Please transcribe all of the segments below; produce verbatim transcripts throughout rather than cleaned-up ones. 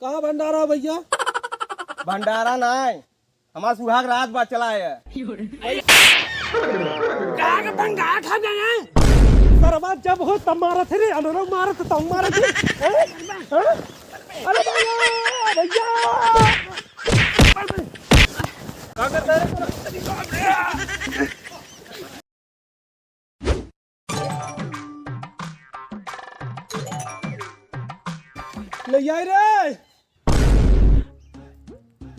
कहाँ भंडारा भइया? भंडारा नाहीं, हमार सुहाग रात बा, चला है। का के भंडारा खा गए हैं? सरवा जब हो तब मारत है रे, अनरव मारत तब मारत है। हैं? हैं? अरे भइया, भइया। का करता है? ले आई रे।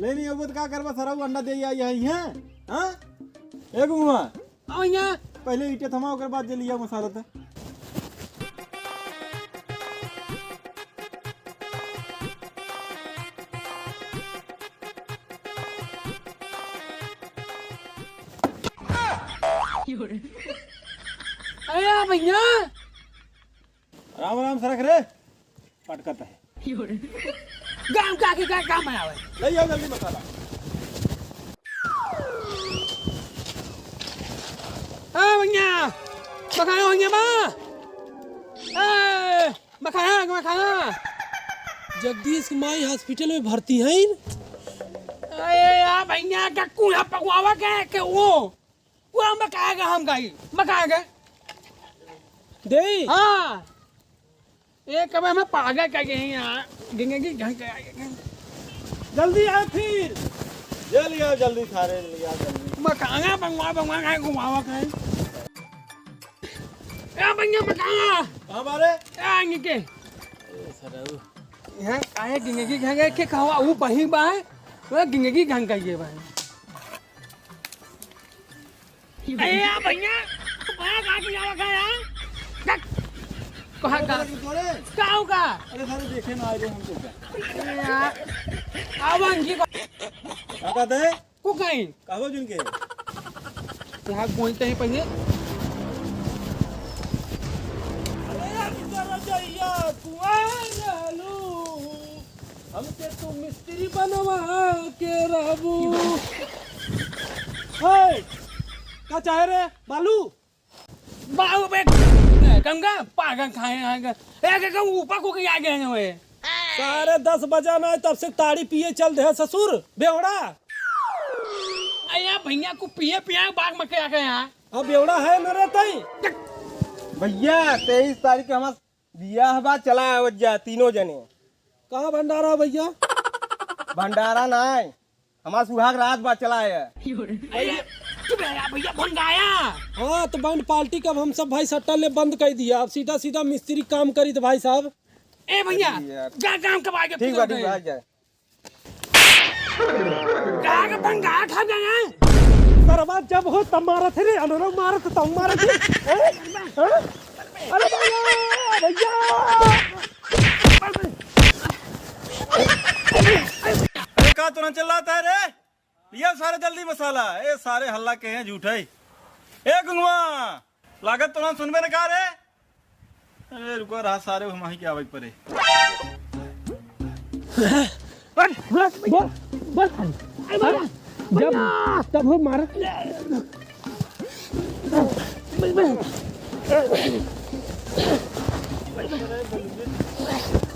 ले नहीं अबो तो का करबा, सरऊ अंडा दे आई है, हैं? हाँ? ए गुंगवा। आओ यहाँ। पहले ईटे थमा, ओकर बाद जे लिया मसाला त। अरे यार भइया। राम राम सरक रे, पटकत है। गाँव का के का काम आवे? ले आओ जल्दी मसाला। ए भइया, मखाना भइया बा। ए, मखाना, मखाना। जगदीश की माई hospital में भर्ती है। अरे यार भइया, का कूड़ा पकवावा के, के वो? वो हम मकाएगा, हम गाई, मकाएगा। दे। हाँ। ये कब हमें पागल कर गए हैं यहाँ, गिंगे की घर के आगे। जल्दी आओ फिर। जल्दी आओ, जल्दी सारे, जल्दी आओ, जल्दी। मकाएगा, बंगवा, बंगवा, कहीं घुमावा कहीं। ए, भइया, मकाएगा। हमारे? ए, आएंगे के? ए, सरऊ। यहाँ आए, गिंगे की घर के कहवा, वो बही बा है, वो गिंगे की घर का ये बा है। अरे यार भइया, तू बड़ा कहाँ के जावा का यार? देख, कहाँ का? अरे थोड़े। का होगा? अरे सारे देखे ना आए रे हमको क्या? अरे यार, आवा इनकी को। का कहते हैं? को कहीं? कहो जिनके? यहाँ बोलते हैं पहले। अरे यार, इधर आ जाइए, कुआं रहलू। हमके तू मिस्त्री बनवा के रहबू। हे, का चाहे रे, बालू? बालू बे, गंगा, पागल खाए आएगा। ए, के, के ऊपर को के आगे हैं वे। सारे दस बजा ना, तब से ताड़ी पिए चल दे ससुर, बेवड़ा। अरे भइया को पिए पिए बाग में क्या गया? अब बेवड़ा है न रे तई। भइया, तेईस तारीख के हमार बियाह बा, चला आवत जा तीनों जने। कहाँ भंडारा भइया? भंडारा नाहीं, हमार सुहाग रात बा, चला आया। अरे, चुप रह यार भइया, भंगाया। हाँ, तो band party का अब हम सब भाई सट्टा ले बंद कर दिया, अब सीधा सीधा मिस्त्री काम करी तो भाई साहब। ए भइया, अरे यार। जा काम कब आगे ठीक बा, ठीक बा, जा। का के भंगार खा गए हैं? सरवा जब हो तब मारत है रे, अनरव मारत तब मारत है। हैं? हैं? अरे भइया, भइया। अरे का तुरंत चिल्लाता है रे? लिया सारे जल्दी मसाला। ए सारे हल्ला के हैं झूठे। ए गुंगवा, लागत तो ना सुनबे न का रे? अरे रुको रहा सारे, हम वहीं के आवे के परे। बोल, बोल, बोल। जब तब हो मार।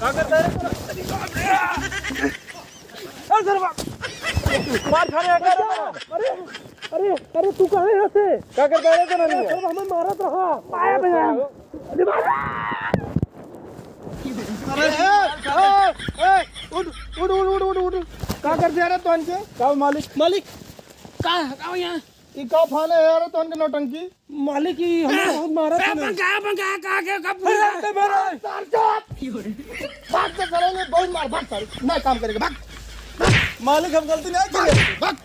का करता है? ए सरवा! मार खा रहे हैं, का करता है? अरे, अरे, अरे, तू कहाँ है यहाँ से? का करता है, का नहीं है? सरवा, हमें मारत रहा। पाया भैया। अरे, ए, ए, ए, उठ, उठ, उठ। का कर दिया रे तोहन के? का मालिक? मालिक, का, का यहाँ? ई का फाने है यार, तोहन के नौटंकी? मालिक, ई हमें बहुत मारा ए, था ना। पंखा, पंखा, का के, का अरे, पूरा? ए, मेरा सार चोप! भाग से सारे ने बहुत मार, भाग सारे। नहीं काम करेगा, भाग। मालिक, हम गलती नहीं किए। भाग।